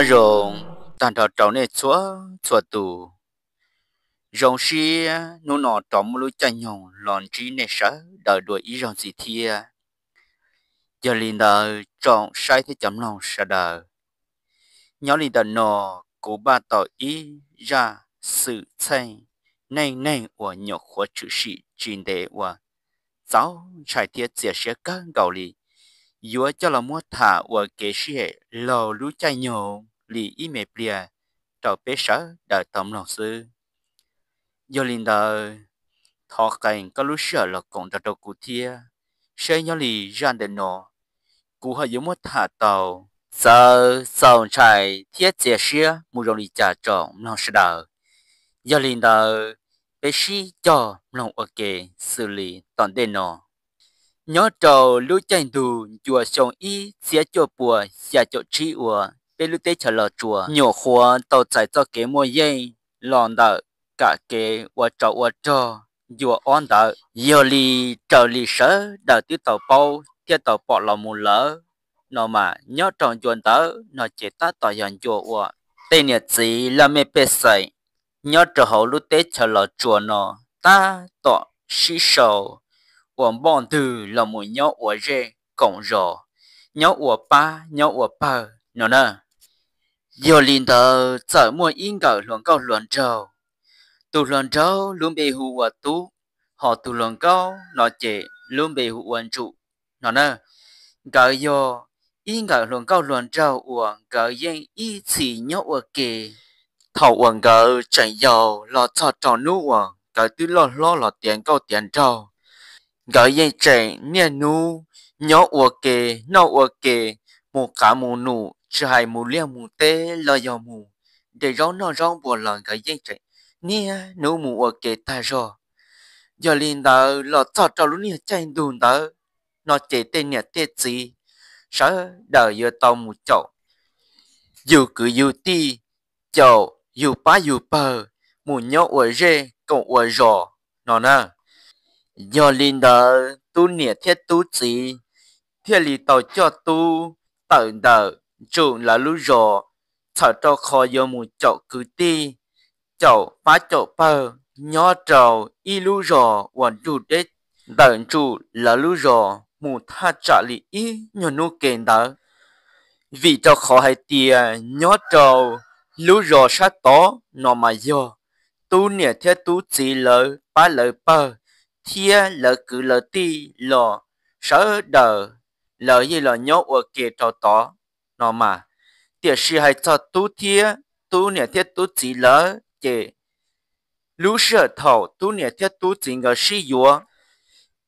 Nyob zoo tag nrho rau nej txhua txhua tus. Zoo siab hnub no rov muaj lub caij nyoog los ntsib nej sawv daws dua ib zaug ntxiv thiab. Yog li ntawd tsoom saib thiab cov mloog sawv daws, nyob li ntawm no kuv npaj tau ib zaj xwm txheej neej neeg uas nyuam qhuav tshwm sim tsis ntev uas txaus ntshai thiab txias siab kawg nkaus li, yuav coj los muab tham ua kev sib hem laug lub caij nyoog li ib me pliag rau peb sawv daws tau mloog xwb. Yog li ntawd, thov qee koj lub sij hawm los koom nrog rau kuv thiab, seb nyob li zaj ntawm no kuv ho yuav muab tham tau txawv txaus ntshai thiab txias siab mus zoo li cas tsoom mloog sawv daws. Yog li ntawd, peb sib cog mloog ua ke xws li tom ntej no. Nyob rau lub caij ntuj ncua xyoo ib txhiab cuaj pua xya caum tsib uas peb lub teb chaws Los Tsuas nyuam qhuav tau txais txoj kev muaj yeej los ntawm kam kev ua tsov ua rog ncua ob ntawd. Yog li raws li sawv daws twb tau paub thiab tau pom los mus lawm no mas, nyob rau ncua ntawd no ces tab tom yog ncua uas tej niam txiv laj mej pej xeem nyob rau hauv lub teb chaws Los Tsuas no tab tom sib sau ua npoj ntwg los mus nyob ua zej koom zos, nyob ua pab nyob ua pawg no na. Yog li ntawd txawm muaj ib nkawm hluas nkauj hluas nraug, tus hluas nraug lub npe hu ua Tub, ho tus hluas nkauj no ces lub npe hu ua Ntsum no na. Nkawd yog ib nkawm hluas nkauj hluas nraug uas nkawd yeej ib txhis nyob ua ke. Thaum uas nkawd tseem yau los txog rau hnub uas nkawd twb loj hlob los tiav nkauj tiav nraug, nkawd yeej tseem niaj hnub nyob ua ke, noj ua ke, mus qav mus num, tsis hais mus liaj mus teb los yog mus de zaub noj zaub npua los nkawd yeej tseem niaj hnub mus ua ke tag zog. Yog li ntawd los txog rau lub niag caij ntuj ntawd no ces tej niam tej txiv sawv daws yuav tau mus caum yug kwv yug tij, caum yug pab yug pawg mus nyob ua zej koom ua zos no na. Yog li ntawd tub niam thiab tub txiv thiaj li tau coj tub tawm ntawm Ntsum lawv lub zos, txhawm rau qhov yuav mus caum kwv tij, caum pab caum pawg nyob rau ib lub zos uas nrug deb ntawm Ntsum lawv lub zos mus thaj tsam li ib nyuag hnub ke ntawd. Vim rau qhov hais tias nyob rau lub zos sab tod no mas yog tub niam thiab tub txiv lawv pab lawv pawg thiab lawv kwv lawv tij los sawv daws lawv yeej los nyob ua ke rau tod no mas. Tiam sis hais txog tub thiab tub niam thiab tub txiv lawv ces lub sij hawm thaum tub niam thiab tub txiv nkawd sib yuav,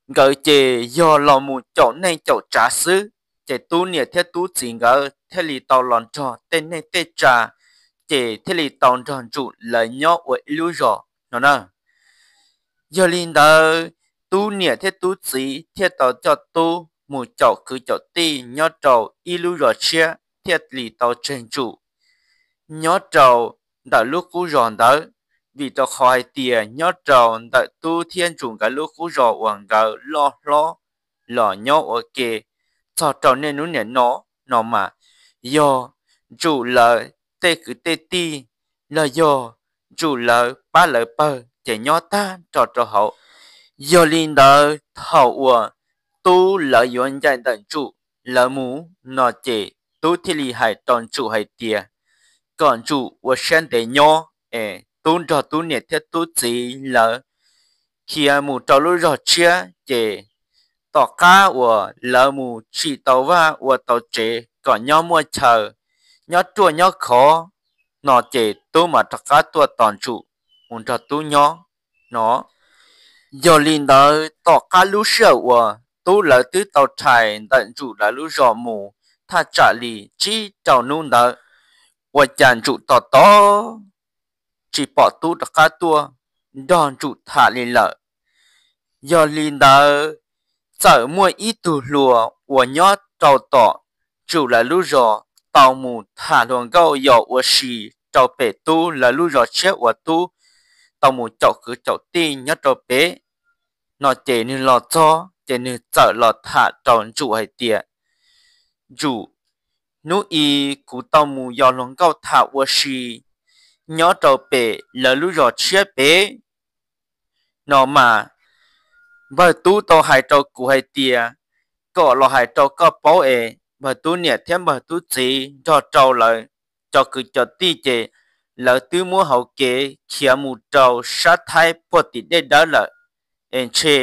nkawd ces yog los mus caum neej caum tsav xwb, ces tub niam thiab tub txiv nkawd thiaj li tau los nrog tej neej tej tsav, ces thiaj li tau nrog Ntsum lawv nyob ua ib lub zos no na. Yog li ntawd, tub niam thiab tub txiv thiaj tau coj tub mus caum kwv caum tij nyob rau ib lub zos tshiab thiaj li tau tseg Ntsum nyob rau ntawm lub qub zos ntawd. Vim rau qhov hais tias nyob rau ntawm tub thiab Ntsum nkawd lub qub zos uas nkawd loj hlob los nyob ua ke txog rau niaj hnub niam no, no mas yog Ntsum lawv tej kwv tej tij los yog Ntsum lawv pab lawv pawg ces nyob tag nrho rau hauv. Yog li ntawd thaum uas tub lawv yuav ncaim ntawm Ntsum lawv mus no ces tub thiaj li hais rau Ntsum hais tias kom Ntsum ua siab ntev nyob es tub nrog tub niam thiab tub txiv lawv khiav mus rau lub zos tshiab, ces tom qab uas lawv mus tsim tau vaj ua tau tsev kom nyob muaj chaw, nyob ruaj nyob khov no ces tub mam rov qab tuaj tos Ntsum mus nrog tub nyob no. Yog li ntawd tom qab lub sij hawm uas tub lawv twb tau rhais ntawm Ntsum lawv lub zos mus thaj tsam li tsib rau hnub ntawd, ua cas Ntsum tos tos tsis pom tub rov qab tuaj nrog Ntsum tham li lawm. Yog li ntawd, txawm muaj ib tug hluas uas nyob rau tom Ntsum lawv lub zos tau mus tham hluas nkauj yos ua si rau pem tub lawv lub zos tshiab uas tub tau mus caum kwv caum tij nyob rau pem no ces nws los txog ces nws txawm los tham rau Ntsum hais tias, Ntsum, hnub i kuv tau mus yos hluas nkauj tham ua si nyob rau pem lawv lub zos tshiab pem no mas, npawg tub tau hais rau kuv hais tias kom los hais rau koj paub es npawg tub niam thiab npawg tub txiv nrog rau lawv cov kwv cov tij ces lawv twb muab hauv kev khiav mus rau sab Thaib puag tim dej dawb lawm, es ntshe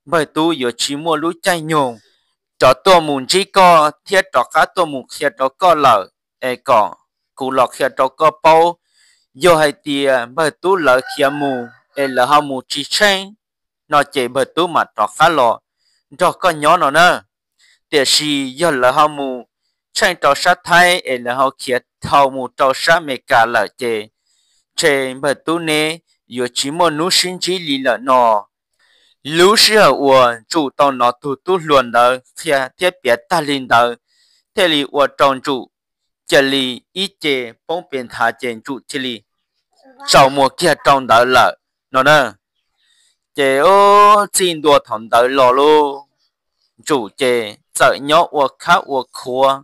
npawg tub yuav tsis muaj lub caij nyoog rov tuaj mus ntsib koj thiab rov qab tuaj mus qhia rau koj lawm, es kom kuv los qhia rau koj paub. Yog hais tias npawg tub lawv khiav mus es lawv ho mus tsis tsheej no ces npawg tub mam rov qab los nrog koj nyob no na. Tiam sis yog lawv ho mus tsheej rau sab Thaib es lawv ho khiav dhau mus rau sab Amelikas lawm ces ntshe npawg tub neb yuav tsis muaj hnub sib ntsib li lawm no. Lub sij hawm uas Ntsum tau hnov tus tub hluas ntawd qhia thiab piav tag li ntawd, thiaj li ua rau Ntsum cia li ib ce poob pes nthav ces Ntsum cia li tsaus muag kiag rau ntawd lawm no na. Ces txij ntua thaum ntawd los lauj, Ntsum ces txawm nyob ua khab ua khuav,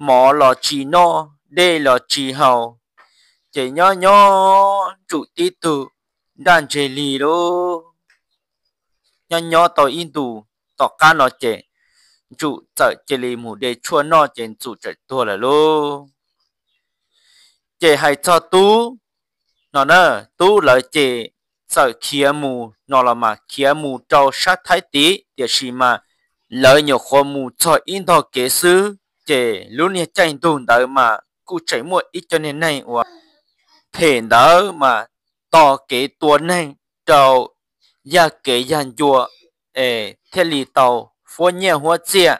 mov los tsis noj, dej los tsis haus, ces nyob nyob Ntsum tib tug nraj ntseg li lauj. Nyob nyob tau ib ntus tom qab no ces Ntsum txawm cia li mus de tshuaj noj ces Ntsum txawm tuag lawm lauj. Ces hais txog tub no na, tub lawv ces txawm khiav mus no los mas khiav mus rau sab Thaib tid, tiam sis mas lawv nyuam qhuav mus txog ib ntog kev xwb ces lub niag caij ntuj ntawd mas kuj tseem muaj ib co niag neeg uas phem ntawd mas tos kev tua neeg rau yaj kev yaj ncua es thiaj li tau fuab nyiaj huab txiaj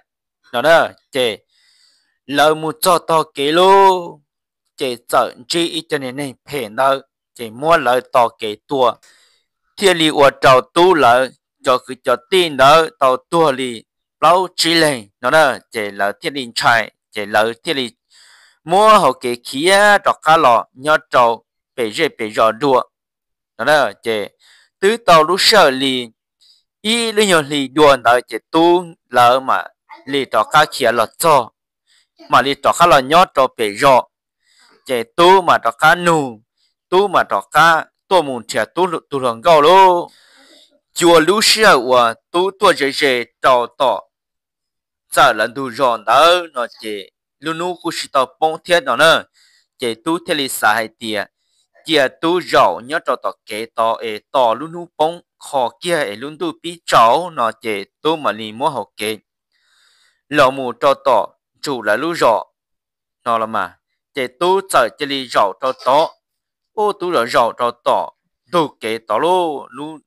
no na. Ces lawv mus txog tog kev lauj, ces txawm ntsib ib co niag neeg phem ntawd ces muab lawv tos kev tua, thiaj li ua rau tub lawv cov kwv cov tij ntawd tau tuag li plaub tsib leeg no na. Ces lawv thiaj li ntshai, ces lawv thiaj li muab hauv kev khiav rov qab los nyob rau pem zej pem zos dua no. Ces twb tau lub sij hawm li ib lub nyuag hli dua ntawd ces tub lawv mam li rov qab khiav los txog, mam li rov qab los nyob rau pem zos. Ces tub mam rov qab nug, tub mam rov qab tuaj mus nrhiav tub tus hluas nkauj lauj. Cua lub sij hawm uas tub tuaj ze ze rau tom txawm lawv ntug zos ntawd no ces lub hnub kuj tsis tau poob thiab no na. Ces tub thiaj li xav hais tias cia tub zaum nyob rau tom kev tod es tos lub hnub poob qho kiag es lub ntuj pib tsaus no ces tub mam li muab hauv kev los mus rau tom Ntsum lawv lub zos no los mas. Ces tub txawm cia li zaum rau tod, ub tub zaum zaum rau tom ntug kev tod lauj.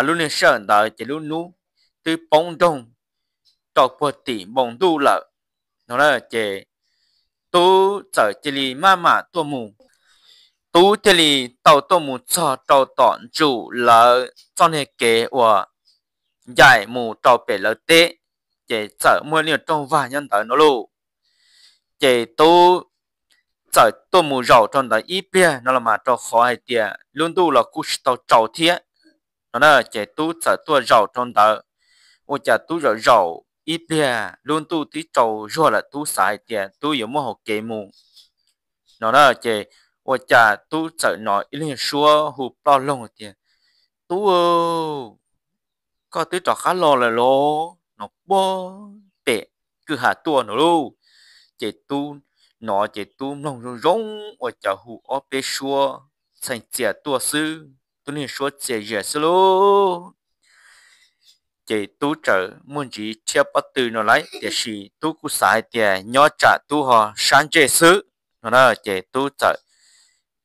Lub niag sij hawm ntawd ces lub hnub twb poob nroog rau puag tim npoo ntuj lawm no na. Ces tub txawm cia li maj mam tuaj mus, tub thiaj li tau tuaj mus txog rau tom Ntsum lawv txoj niag kev uas ncaim mus rau pem lawv teb, ces txawm muaj lub rooj vag nyob ntawd no lauj. Ces tub txawm tuaj mus zaum rau ntawd ib pliag no los mas rau qhov hais tias lub ntuj los kuj tsis tau tsaus thiab no na. Ces tub txawm tuaj zaum rau ntawd, ua cas tub zaum zaum ib pliag lub ntuj twb tsaus zuag lawm, tub xav hais tias tub yuav muab hauv kev mus no na. Ces ua cas tub txawm hnov ib lub suab hu ploj loog tias, Tub, koj twb rov qab los lawm los? No puag pem kwj ha tuaj no lauj. Ces tub hnov ces tub mloog zoo zoo ua cas hu ob peb suab txheej txias tuaj xwb, tub niag suab txias zias xwb lauj. Ces tub txawm muaj ntsis rhiab pob tw no lauj, tiam sis tub kuj xav hais tias nyob tsam tub ho sab ntsej xwb no na. Ces tub txawm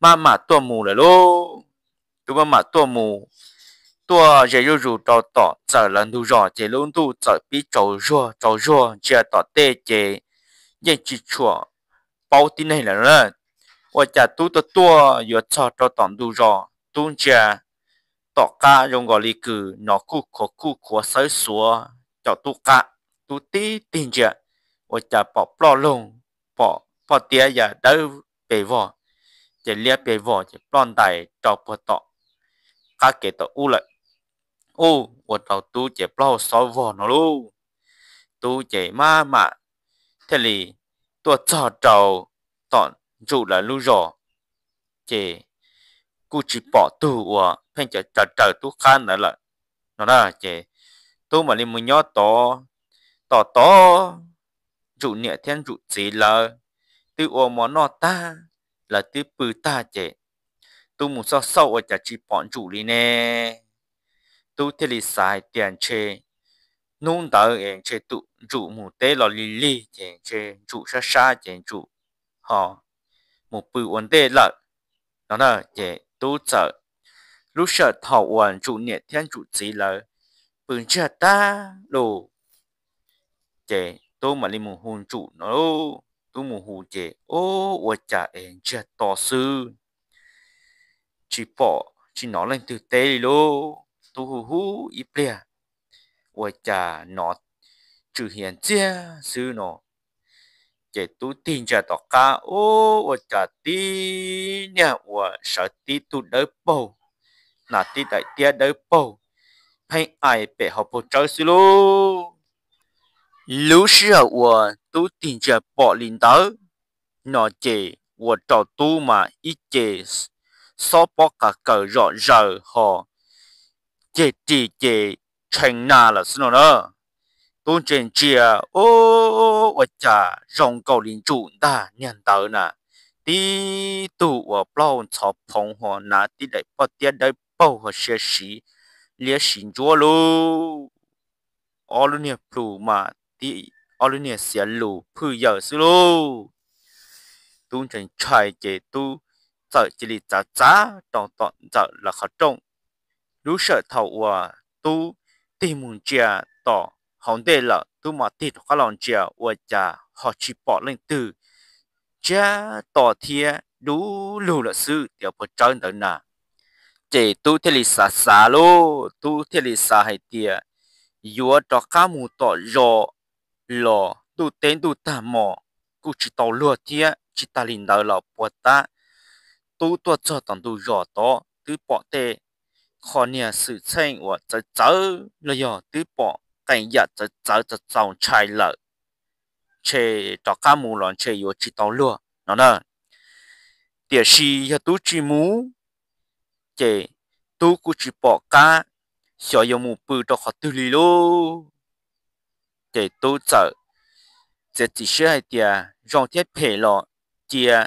maj mam tuaj mus lawm lauj. Tub maj mam tuaj mus, tuaj ze zuj zus rau tom txawm lawv ntug zos ces lub ntuj txawm pib tsaus zuag tsaus zuag ntsia tom tej ces yeej tsis tshua paub tib neeg lawm na. Ua cas tub tuaj tuaj yuav txog rau tom ntug zos, tub ntsia tom qab zoo nkaus li kws hnov kuj khuav kuj khuav xawb xuav caum tub qab. Tub tib tig ntsia, ua cas pom ploj loog, pom poj tiab ya dawb pes vog, ces liab pes vog ces ploj ntais rau puag tom qab kev tom ub lawm. Ub, ua rau tub ces plaub hau xob vog no lauj. Tub ces maj mam thiaj li tuaj txog rau tom Ntsum lawv lub zos, ces kuj tsis pom tug uas pheej cov raws raws Tub qab ntawd lawm no na. Ces Tub mam li mus nyob tod, tos tos Ntsum niam thiab Ntsum txiv lawv twb ua mov noj tag, lawv twb pw tag ces Tub mus xauj xauj ua cas tsis pom Ntsum li ne. Tub thiaj li xav hais tias ntshe hnub ntawd es ntshe tus Ntsum mus teb los lig lig ces ntshe Ntsum sab sab ces Ntsum ho mus pw ua ntej lawm no na. Ces Tub txawm, lub sij hawm thaum uas Ntsum niam thiab Ntsum txiv lawv pw ntsiag tag lawm, ces Tub mam li mus hu Ntsum no. Tub mus hu ces ua cas es ntsiag to xwb, tsis pom tsis hnov leej twg teb li lauj. Tub hu hu ib pliag, ua cas hnov tswm hiav ntxiag xwb no. Ces Tub tig ntsia tom qab, ua cas tib niag uas sawv tib tug dawb paug, hnav tib daim tiab dawb paug, pheej ai pem hauv paus tsawb xwb lauj. Lub sij hawm uas Tub tig ntsia pom li ntawd no ces ua rau Tub mas ib ce xob pob qa kaws zom zaws ho ceg ris ces tshee na lawm xwb no na. Tub ntsia ntsia, ua cas zoo nkaus li Ntsum ntag niag ntawd na, tib tug uas plaub hau ntxhov phoov ho hnav tib daim pob tiab dawb paug ho sia siv liab siv ntsuab lauj. Ob lub niag plhu mas tib ob lub niag xiav lus phwj yaws xwb lauj. Tub ntshai ntshai ces Tub txawm cia li txav txav rau tom ntxawm lawv qhov rooj. Lub sij hawm thaum uas Tub tig mus ntsia tom hauv ntej lawm, Tub mam tig rov qab los ntsia ua cas ho tsis pom leej twg, ntsiag to thiab dub lug lawm xwb tim paus tsawb ntawd na. Ces Tub thiaj li xav xav lauj, Tub thiaj li xav hais tias yuav rov qab mus tom zos los ntuj teb ntuj tag hmo kuj tsis tau luag thiab, tsis tas li ntawd los puag ta Tub tuaj txog tom ntug zos tod twb pom tej qho niag xwm txheej uas txawv txawv los yog twb pom qee yam txawv txawv txaus txaus ntshai lawm, ntshe rov qab mus los ntshe yuav tsis tau luag no na. Tiam sis yog Tub tsis mus ces Tub kuj tsis pom qab xyov yuav mus pw rau qhov twg li lauj. Ces Tub txawm txiav txim siab hais tias zoo thiab phem los cia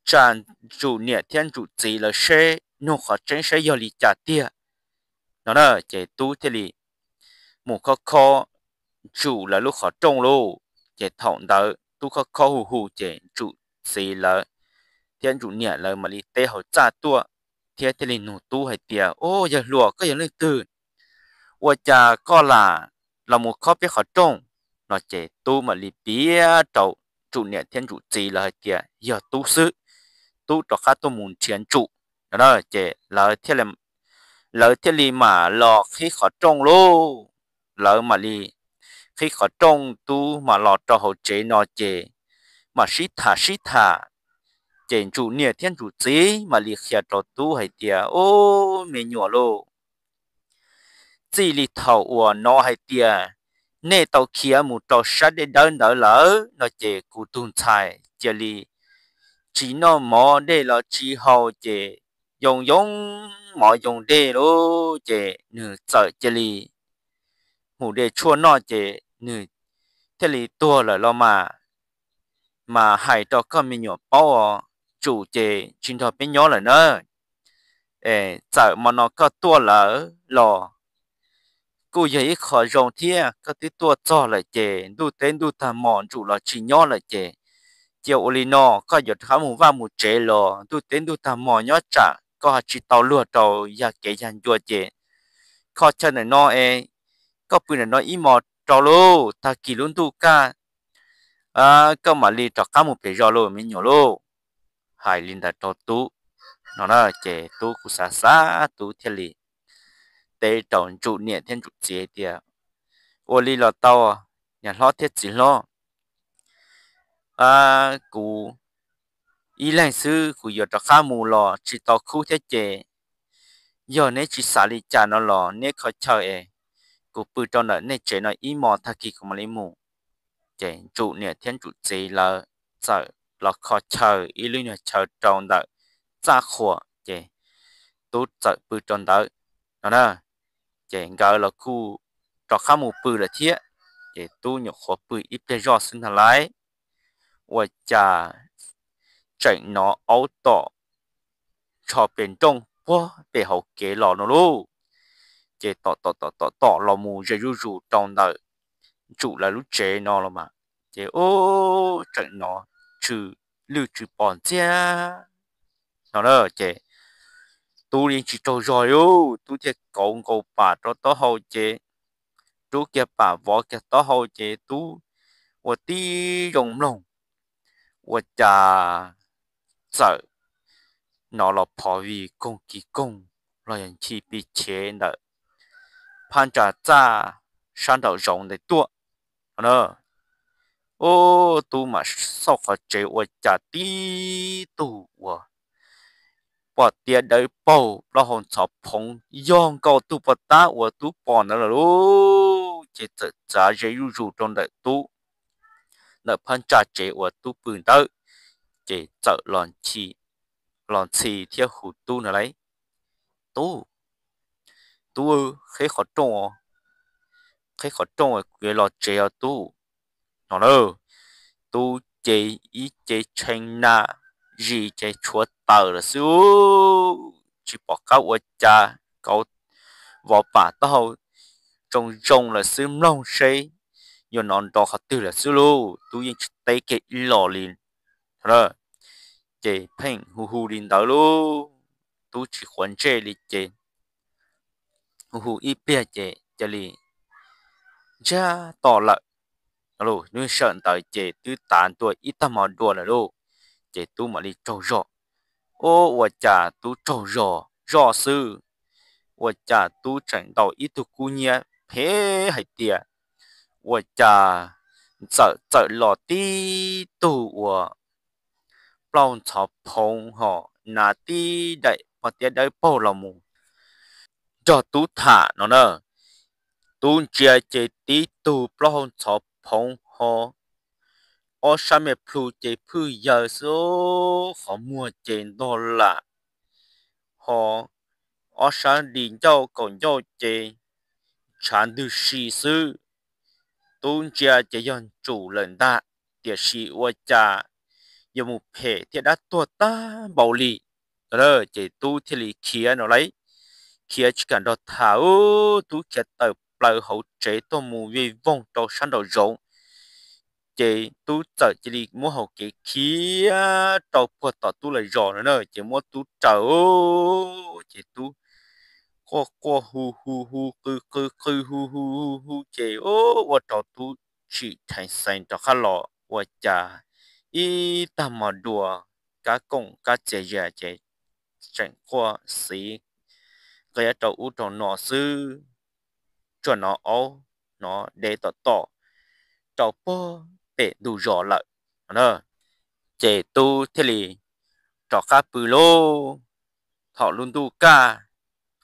tsa Ntsum niam thiab Ntsum txiv lawv seb nug qhov tseeb saib yog li cas tiag no na. Ces Tub thiaj li mus khob khob Ntsum lawv lub qhov rooj lauj. Ces thaum ntawd Tub khob khob hu hu ces Ntsum txiv lawv thiab Ntsum niam lawv mam li teb hauv txaj tuaj thiab thiaj li nug Tub hais tias, Ub, yawg hluas, koj yog leej twg? Ua cas koj lam los mus khob peb qhov rooj? No ces Tub mam li piav rau Ntsum niam thiab Ntsum txiv lawv hais tias yog Tub xwb, Tub rov qab tuaj mus nrhiav Ntsum no na. Ces lawv thiaj li mam los qhib qhov rooj lauj. Lawv mam li qhib qhov rooj, Tub mam los rau hauv tsev no ces mam sib tham sib tham. Ces Ntsum niam thiab Ntsum txiv mam li qhia rau Tub hais tias, Ub, me nyuam lauj, txij li thaum uas hnov hais tias nej tau khiav mus rau sab dej dawb ntawd lawm no ces kuv tus ntxhais cia li tsis noj mov dej los tsis haus ces yoo yoo mov yoo dej lauj, ces nws txawm cia li mus de tshuaj noj ces nws thiaj li tuag lawm los mas. Mas hais rau koj me nyuam paub os, Ntsum ces tsis nrog peb nyob lawm na. Txawm hmo no koj tuaj lawm los kuj yog ib qho zoo thiab, koj twb tuaj txog lawm ces ntuj teb ntuj tag hmo Ntsum los tsis nyob lawm ces cia ua li no, koj yuav rov qab mus vaj mus tsev los ntuj teb ntuj tag hmo nyob tsam koj ho tsis tau luag rau yag kev yag ncua ces koj chaw ntawm no es koj pw ntawm no ib hmos rau lauj, tag kis lub ntuj kaj koj mam li rov qab mus pem zos lauj me nyuam lauj. Hais li ntawd rau Tub no na, ces Tub kuj xav xav, Tub thiaj li teb rau Ntsum niam thiab Ntsum txiv tias, Ua li los tau, niam hlob thiab txiv hlob, kuv ib leeg xwb kuv yuav rov qab mus los tsis tau khub thiab ces yog neb tsis xav li cas no los neb kho chaw es kuv pw rau ntawm nej tsev no ib hmos, tag kis kuv mam li mus. Ces Ntsum niam thiab Ntsum txiv lawv txawm los kho chaw ib lub nyuag chaw rau ntawm txaj qhua, ces Tub txawm pw rau ntawd no na. Ces nkawd los kuj rov qab mus pw lawm thiab, ces Tub nyuam qhuav pw ib pliag zoj xwb ntag lauj, ua cas tseem hnov aub tom ntsho pes nrooj puag pem hauv kev los no lauj. Ces tom tom tom tom tom los mus ze zuj zus rau ntawm Ntsum lawv lub tsev no los mas, ces ub, tseem hnov tsw lwj tsw pos ntxiag no na. Ces Tub yeej tsis tsaug zog li, Tub thiaj kauv nkaus pam rau taub hau ces rub kiag pam vov kiag taub hau ces Tub ua tib zoo mloog, ua cas txawm hnov los phov vij koog kis koog los yog nchi pis chev ntawm phab ntsa txaj sab nraum zoov ntawd tuaj no na. Ub, Tub mam xauj qhov tsev ua cas tib tug uas poj tiab dawb paug plaub hau ntxhov phoov yog nkaus tug poj tab uas Tub pom ntawd lawm lauj. Ces txawm txav ze zuj zus rau ntawm Tub, ntawm phab ntsa tsev uas Tub pw ntawd, ces txawm los ntxhi thiab hu Tub no lauj, Tub, Tub, qheb qhov rooj, qheb qhov rooj kuv yuav los tsev os Tub no na. Tub ces ib ce tshee na, zis ces tshuav taws lawm xwb, tsis pom qab ua cas, kauv vov pam taub hau zoo zoo lawm xwb, mloog seb yuav hnov nrov qhov twg lawm xwb lauj. Tub yeej tsis teb kiag ib los li. Ces pheej hu hu li ntawd lauj, Tub tsis quav ntsej li ces hu hu ib pliag ces cia li ntsiag to lawm. Lub sij hawm ntawd ces twb tav ntua ib tag hmo dua lawm lauj, ces Tub mam li tsaug zog. Ub, ua cas Tub tsaug zog zoj xwb, ua cas Tub tseem ntaus ib tug kub hnyiab phem hais tias, ua cas txawm txawm los tib tug uas plaub ntxhov phoov ho hnav tib daim poj tiab dawb paug los mus nrog Tub tham no na. Tub ntsia ces tib tug plaub hau ntxhov phoov ho ob sab me plhu ces phwj yaws xwb, qhov muag ces ntog lam, ho ob sab di ncauj kaum ncauj ces ntshav ntws si xwb. Tub ntsia ces yog Ntsum lawm ntag, tiam sis ua cas yuav mus phem thiab dab tuag tag npaum li. Ces Tub thiaj li khiav no lauj, khiav tsis kam nrog tham, Tub khiav tawm plaws hauv tsev tuaj mus vij voog rau sab nraum zoov. Ces Tub txawm cia li muab hau kev khiav rau puag tom Tub lawv zos no na, ces muab Tub raws, ces Tub quaj quaj hu hu hu qw qw qw hu hu hu hu ces ua rau Tub tsim dheev xeev rov qab los ua cas ib tag hmo dua kab koom kab txias zias ces tseem quaj xiv qiab rau ub rau no xwb, tsuas hnov aub hnov dev tom tom rau puag pem ntug zos lawm. Ces Tub thiaj li rov qab pw lauj. Thaum lub ntuj kaj,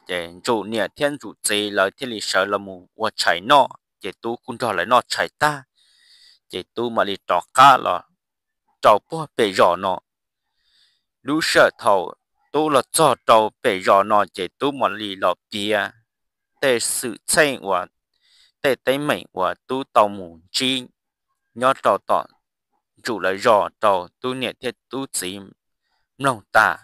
ces Ntsum niam thiab Ntsum txiv lawv thiaj li sawv los mus ua tshais noj, ces Tub kuj nrog lawv noj tshais tag, ces Tub mam li rov qab los rau puag pem zos no. Lub sij hawm thaum Tub los txog rau pem zos no ces Tub mam li los piav tej xwm txheej uas, tej teeb meem uas Tub tau mus ntsib nyob rau tom Ntsum lawv zos rau Tub niam thiab Tub txiv mloog tag.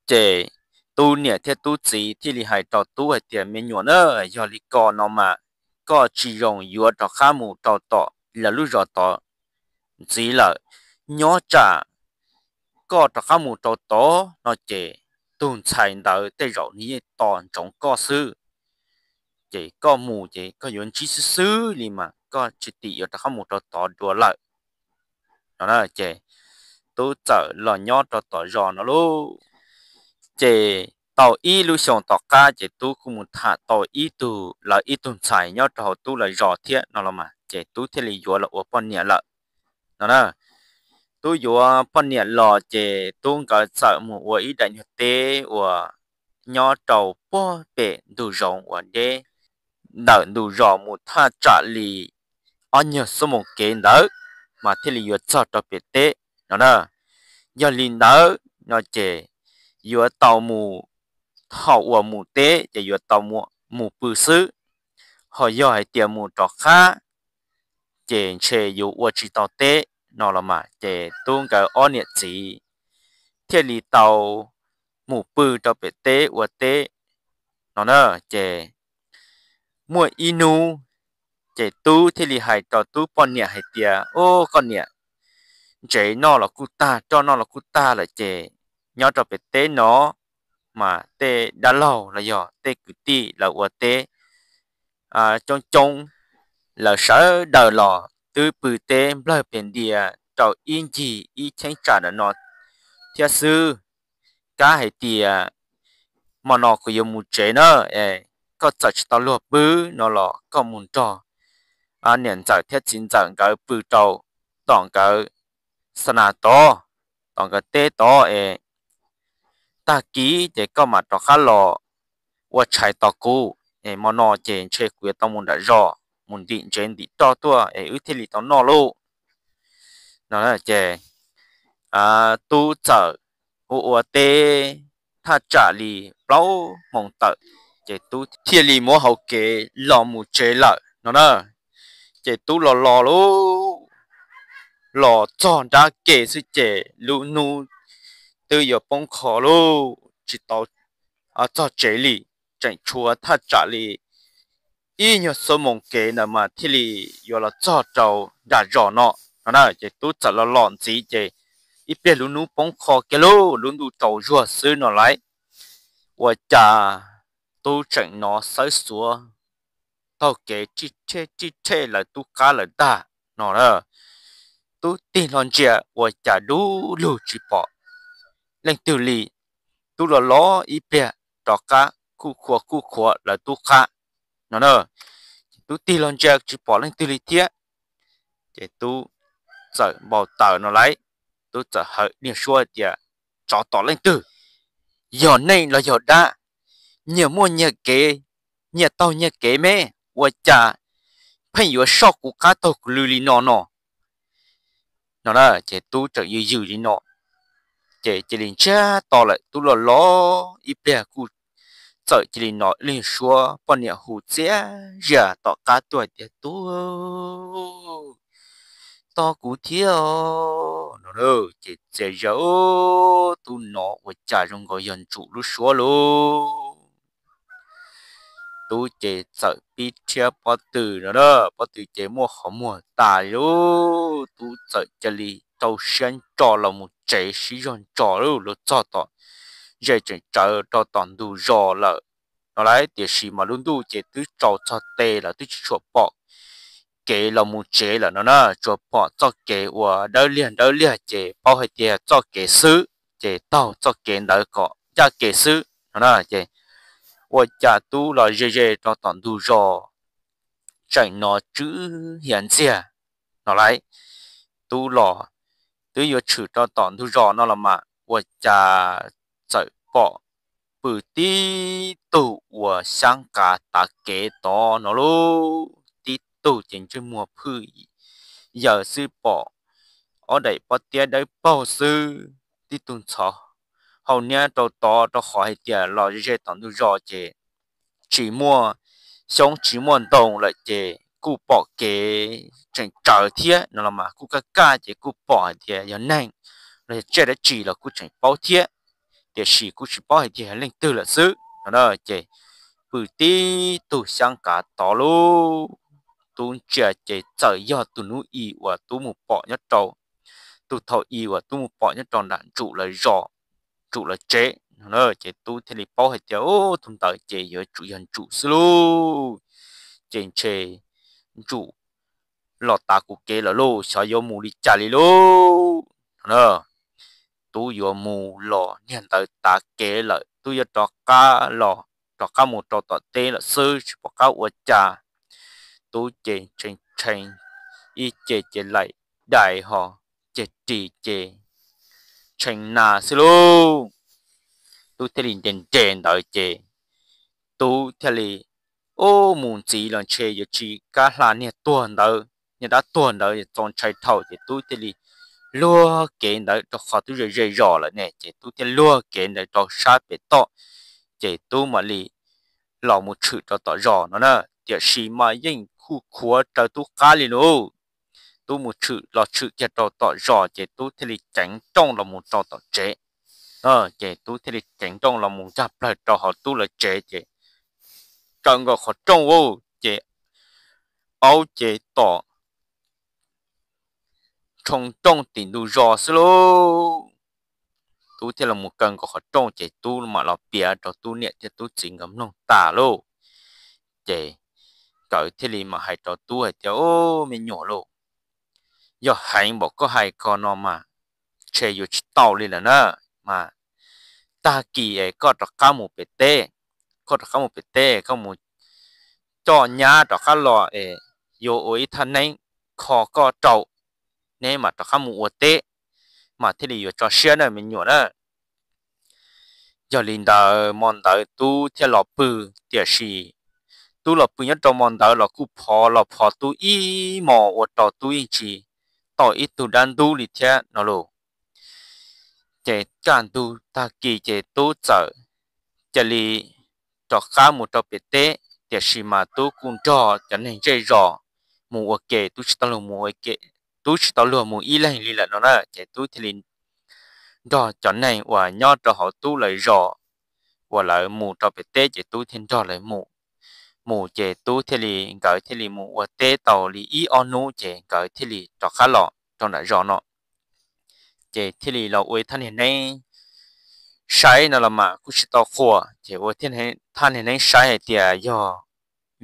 Ces Tub niam thiab Tub txiv thiaj li hais rau Tub hais tias, me nyuam na, yog li ko no mas koj tsis zoo yuav rov qab mus rau tom lawv lub zos tod ntxiv lawm. Nyob tsam koj rov qab mus rau tod no ces tus ntxhais ntawd tej zaum nws yeej tos ntsoov koj xwb. Ces koj mus ces koj yuav ntsib xwb xwb li mas koj tsis tim yuav rov qab mus rau tod dua lawm no. Ces Tub txawm los nyob rau tom zos no lauj. Ces tau ib lub xyoo tom qab ces Tub kuj mus tham tau ib tug, lawv ib tug ntxhais nyob rau hauv Tub lawv zos thiab no los mas ces Tub thiaj li yuav los ua poj niam lawm no na. Tub yuav poj niam los ces Tub nkawd txawm mus ua ib daim nyuag teb uas nyob rau puag pem ntug zoov uas deb ntawm ntug zos mus thaj tsam li ob nyuag xuab moos kev ntawd mas thiaj li yuav txog rau pem teb. no na. Yog li ntawd no ces yuav tau mus, thaum uas mus teb ces yuav tau mus pw xwb, ho yog hais tias mus rov qab ces ntshe yuav ua tsis tau teb no los mas. Ces Tub nkawd ob niam txiv thiaj li tau mus pw rau pem teb ua teb no na. Ces muaj ib hnub ces Tub thiaj li hais rau Tub poj niam hais tias, Ub, koj niam, ntsev noj los kuj tag, roj noj los kuj tag lawm ces nyob rau pem teb no mas tej dab laug los yog tej kwv tij lawv ua teb coob coob, lawv sawv daws los twb pw teb nplawg pes ntia rau ib ncig ib cheeb tsam ntawm no thiab xwb. Kab hais tias hmo no kuv yuav mus tsev na, koj txawm tsis tau luag pw no los koj mus nrog niam ntxawm thiab txiv ntxawm nkawd pw rau tom nkawd xa nas tod, tom nkawd teb tod es tag kis ces koj mam rov qab los ua tshais tos kuv. Hmo no ces ntshe kuv yuav tau mus nram zos mus ntim ntsev ntim roj tuaj es wb thiaj li tau noj lauj. No ces Tub txawm ua ua teb thaj tsam li plaub moos tawm, ces Tub thiaj li muab hauv kev los mus tsev lawm no na. Ces Tub los los lauj, los txog nrab ke xwb ces lub hnub twb yuav poob qho lauj, tsis tau txog tsev li. Tseem tshuav thaj tsam li ib nyuag xuab moos kev ntawd mas thiaj li yuav los txog rau nram zos no no na. Ces Tub txawm los los ntxiv ces ib pliag lub hnub poob qho kiag lauj, lub ntuj tsaus zuag xwb no lauj. Ua cas Tub tseem hnov xawb xuav taug kev rij rhej lawv tub qab lawm ntag no na. Tub tig hlo ntsia ua cas dub lug tsis pom leej twg li. Tub los los ib pliag rov qab kuj khuav kuj khuav lawv tub qab no na. Tub tig hlo ntsia tsis pom leej twg li thiab. Ces Tub txawm npau taws no lauj, Tub txawm hawv niag suab tias, Tsov tom leej twg? Yog neeg los yog dab? Nyias muaj nyias kev, nyias taug nyias kev me, ua cas pheej yuav soj kuv qab taug kuv lw li no no? No ces Tub tseem yws yws li no, ces cia li ntsiag to lawm. Tub los los ib pliag kuj txawm cia li hnov ib lub suab poj niam hu txias zias tom qab tuaj hais tias, Tub, tos kuv thiab os no. Ces txias zias, Tub hnov ua cas zoo nkaus yog Ntsum lub suab lauj. Tub ces txawm pib rhiab pob tw no na, pob tw ces muaj qhov muag tas li lauj. Tub txawm cia li rau siab ntso los mus tsev sib zog ntso lauj. Los txog tom ze tseem tsawv rau tom ntug zos lawm no lauj, tiam sis mas lub ntuj ces twb tsaus txog tes lawm, twb tsis tshua pom kev los mus tsev lawm no na. Tsuas pom txoj kev uas dawb liag dawb liag ces paub hais tias txoj kev xwb, ces taug txoj kev ntawd kom ncaj kev xwb no na. Ces ua cas Tub los ze ze rau tom ntug zos, tseem hnov tswb hiav ntxiag no lauj. Tub los twb yuav tshwm rau tom ntug zos no los mas ua cas txawm pom pw tib tug uas xyab nqa tav kev tod no lauj. Tib tug ces ntsej muag phwj yaws xwb, pom ob daim pob tiab dawb paug xwb, tib tug ntxhov hau niab rau tod, rau qhov hais tias los ze ze tom ntug zos ces tsis muaj xyoob tsis muaj ntoo lawm ces kuj pom kev tseem tsawv thiab no los mas kuj kaj kaj ces kuj pom hais tias yog neeg los yog tsiaj dab tsi los kuj tseem paub thiab, tiam sis kuj tsis paub hais tias yog leej twg lawm xwb no. Ces pw tib tug xyab nqa tod lauj. Tub ntsia ces txawm yog tus hnub i uas Tub mus pom nyob rau, tus thaum i uas Tub mus pom nyob rau nram Ntsum lawv zos, Ntsum lawv tsev no. Ces Tub thiaj li paub hais tias, Ub, tus ntawd ces yuav tsum yog Ntsum xwb lauj. Ces ntshe Ntsum los tav kuv kev lawm lauj, xyov yuav mus li cas li lauj no. Tub yuav mus los niag ntawd tav kev lawm, Tub yuav rov qab los, rov qab mus rau tom teb lawm xwb, tsis pom qab ua cas. Tub ces tshee tshee ib ce ces laim dais ho, ces ris ces tshee nas xwb lauj. Tub thiaj li nres nres ntawd ces Tub thiaj li, Ub, mus ntxiv los ntshe yuav tsis kam hla niag tuag ntawd, niag dab tuag ntawd txaus ntshai dhau, ces Tub thiaj li luag kev ntawd rau qhov twb ze ze zos lawm ne, ces Tub thiaj luag kev ntawd rau sab pem toj, ces Tub mam li los mus tshwm rau tom zos no na. Tiam sis mas yeej khuj khuav raws Tub qab li lauj. Tub mus tshwm los tshwm kiag rau tom zos ces Tub thiaj li ceev nrooj los mus rau tom tsev. Ces Tub thiaj li ceev nrooj los mus ncaj plawg rau hauv Tub lawv tsev ces kaw nkaus qhov rooj ua ces aub ces tom rhoo rooj tim ntug zos xwb lauj. Tub thiaj los mus kaw nkaus qhov rooj ces Tub mam los piav rau Tub niam thiab Tub txiv nkawd mloog tas lauj. Ces nkawd thiaj li mam hais rau Tub hais tias, Ub, me nyuam lauj, yog heev npaum koj hais ko no mas ntshe yuav tsis tau li lawm na. Mas tag kis es koj rov qab mus pem teb, koj rov qab mus pem teb koj mus coj nyab rov qab los es yuav ua ib thaj neeb kho koj rau, neb mam rov qab mus ua teb, mas thiaj li yuav tso siab na me nyuam na. Yog li ntawd hmo ntawd Tub thiaj los pw, tiam sis Tub los pw nyob rau hmo ntawd los kuj phov los phov Tub ib hmos ua rau Tub yeej tsis tau ib tug dab ntub li thiab no lauj. Ces kaj ntug tag kis ces Tub txawm cia li rov qab mus rau pem teb, tiam sis mas Tub kuj nrog cov neeg zej zos mus ua ke, Tub tsis tau luag mus ib leeg li lawm no na. Ces Tub thiaj li nrog cov neeg uas nyob rau hauv Tub lawv zos uas lawv mus rau pem teb ces Tub thiaj nrog lawv mus. Mus ces Tub thiaj li, nkawd thiaj li mus ua teb tau li ib ob hnub ces nkawd thiaj li rov qab los rau nram zos no. Ces thiaj li los ua ib thaj niag neeb saib no los mas kuj tsis tau qhuas, ces ua thaj niag neeb saib hais tias yog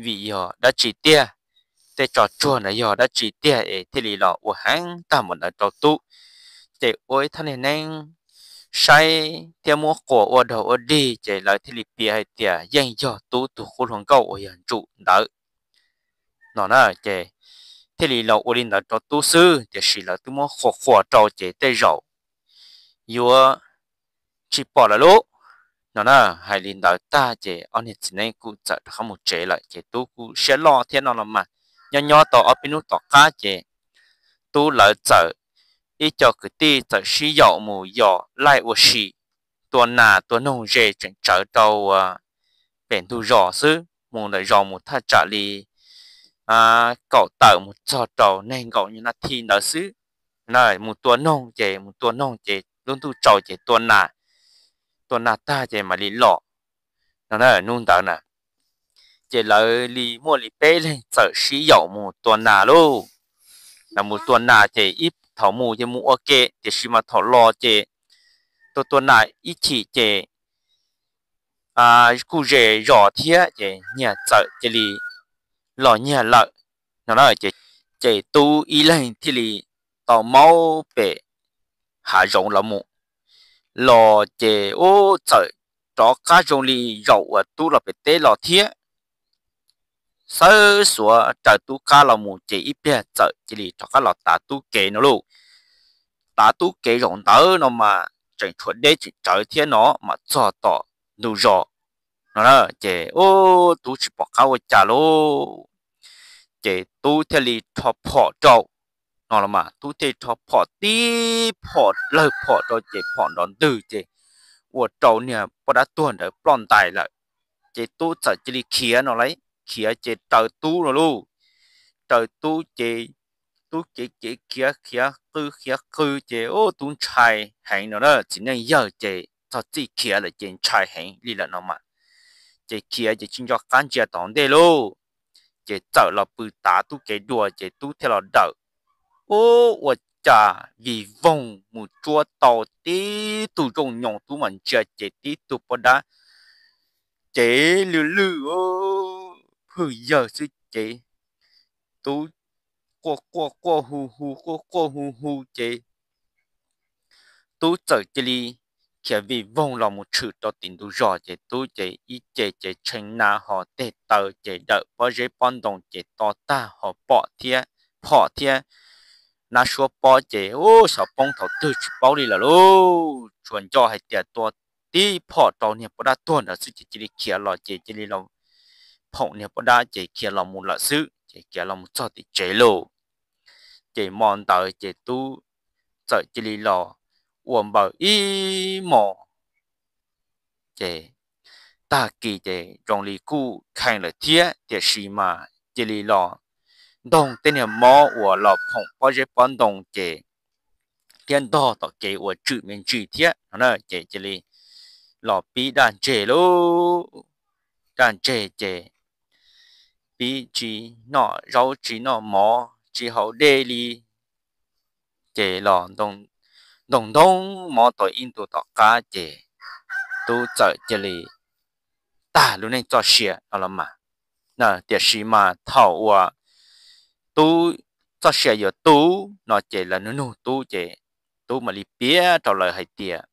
vim yog dab tsi tiag, tej tso tsuag ntawd yog dab tsi tiag es thiaj li los ua heev tag npaum ntawd rau Tub. Ces ua ib thaj niag neeb saib thiab muab quas ua dog ua dig ces lawv thiaj li piav hais tias yeej yog Tub tus qub hluas nkauj uas yog Ntsum ntawd no na. Ces thiaj li los ua li ntawd rau Tub xwb, tiam sis lawv twb muab qhuas qhuas rau ces tej zaum yuav tsis pom lawm lauj no na. Hais li ntawd tag ces ob niag txiv neeb kuj txawm rov qab mus tsev lawm ces Tub kuj siab loj thiab no los mas. Nyob nyob tau ob peb hnub tom qab ces Tub lawv txawm ib co kwv tij txawm sib yaum mus yos laij ua si, tua nas tua noog ze tseem tsawv rau pem ntug zos xwb, mus ntawm zos mus thaj tsam li kaum tawm mus txog rau nees nkaum nyuag nas thi ntawd xwb. Mus tua noog ces, mus tua noog ces lub ntuj tsaus ces tua nas, tua nas tag ces mam li los no. Hnub ntawd na ces lawv li muaj li peb leeg txawm sib yaum mus tua nas lauj. Lawv mus tua nas ces ib thaum mus ces mus ua ke, tiam sis mas thaum los ces tua tua nas ib chim ces kuj ze zos thiab ces nyias txawm cia li los nyias lawm no. Ces Tub ib leeg thiaj li tau maub pem hav zoov los mus. Los ces ub txawm rov qab zoo li zaum uas Tub los pem teb los thiab. Xawb xuav raws Tub qab los mus ces ib pliag txawm cia li rov qab los tav Tub kev no lauj. Tav Tub kev zaum ntawd no mas tseem tshuav deb tseem tsawv thiab no mas txog tom ntug zos no na. Ces ub Tub tsis pom qab ua cas lauj, ces Tub thiaj li rho phom rau no los mas Tub thiaj li rho phom tib phom lawg phom rau ces phom nrov ntwg ces ua rau niag poj dab tuag ntawd ploj ntais lawm. Ces Tub txawm cia li khiav no lauj, khiav ces raws Tub no lauj. Raws Tub ces Tub kev kev khiav khiav qw khiav qw ces ub Tub ntshai heev no na. Txiv neej yawg ces txog txij khiav lawm ces ntshai heev li lawm no mas. Ces khiav ces tsis nco qab ntsia tom ntej lauj. Ces txawm los pw tav Tub kev dua ces Tub thiaj los dawm. Ub ua cas vij voog mus tsuab tau tib tug zooj nyoos, Tub mam ntsia ces tib tug poj dab cev lwj lwj phwj yawg xwb ces Tub quaj quaj quaj hu hu quaj quaj hu hu ces Tub txawm cia li khiav vij voog los mus tshwm rau tim ntug zos ces Tub ces ib ce ces tshee na ho teg taw ces dawm pob zeb pob ntoo ces to tag ho pom thiab, phom thiab nab suab pob ces ub xyov poob thaum twg tsis paub li lawm lauj. Tsuas nco hais tias tua tib phom rau niag poj dab tuag ntawd xwb ces cia li khiav los ces cia li los phoom niag poj dab ces khiav los mus lawm xwb ces khiav los mus txog tim tsev lauj. Ces hmo ntawd ces Tub txawm cia li los ua npaws ib hmos. Ces tag kis ces zoo li kuj kheev lawm thiab, tiam sis mas cia li los ntoog tej niag mob uas los phoom pob zeb pob ntoo ces thiab ntog tom kev uas tswm me ntsis thiab no na, ces cia li los pib daj ntseg lauj. Daj ntseg ces pib tsis noj zaub tsis noj mov tsis haus dej li, ces los ntoog ntoo mob tau ib ntus tom qab ces tub txawm cia li tag lub neej txoj sia no los mas. Tiam sis mas thaum uas tub txoj sia yuav tu no ces lawv nug nug tub ces tub mam li piav rau lawv hais tias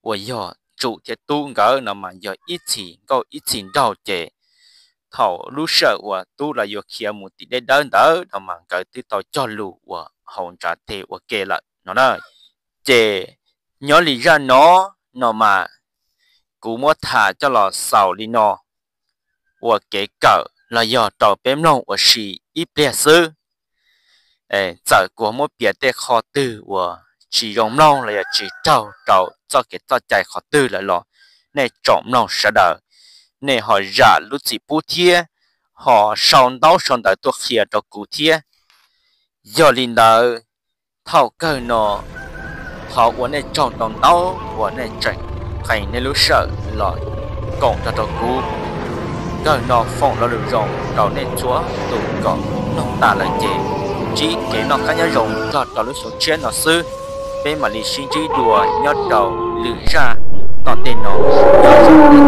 uas yog tsum thiab tub nkawd no mas yog ib txhis nkauj ib txhis nraug ces thaum lub sij hawm uas tub lawv yuav khiav mus tim deb dawb ntawd no mas nkawd twb tau cog lus uas haus ntsav teg ua ke lawm no na. Ces nyob li zaj no no mas kuv muab tham coj los xaus li no ua kev kawm los yog rau peb mloog ua si ib pliag xwb. Txawm kuv muab piav tej qhov twg uas tsis zoo mloog los yog tsis raug rau txoj kev txoj cai qhov twg lawm los nej tsoom mloog sawv daws, nej ho zam lub txim pub thiab ho sau ntaub sau ntawv tuaj qhia rau kuv thiab. Yog li ntawd, thaum kawg no thov ua nej tsaug ntau ntau uas nej tseem qee nej lub sij hawm los koom nrog rau kuv. Kawg no foom lo lus zoo rau nej txhua tus kom mloog tas lawm ces ntsib kev noj qab nyob zoo nrog rau lub xyoo tshiab no xwb. Peb mam li sib ntsib dua nyob rau lwm zaj tom ntej no. Nyob zoo nej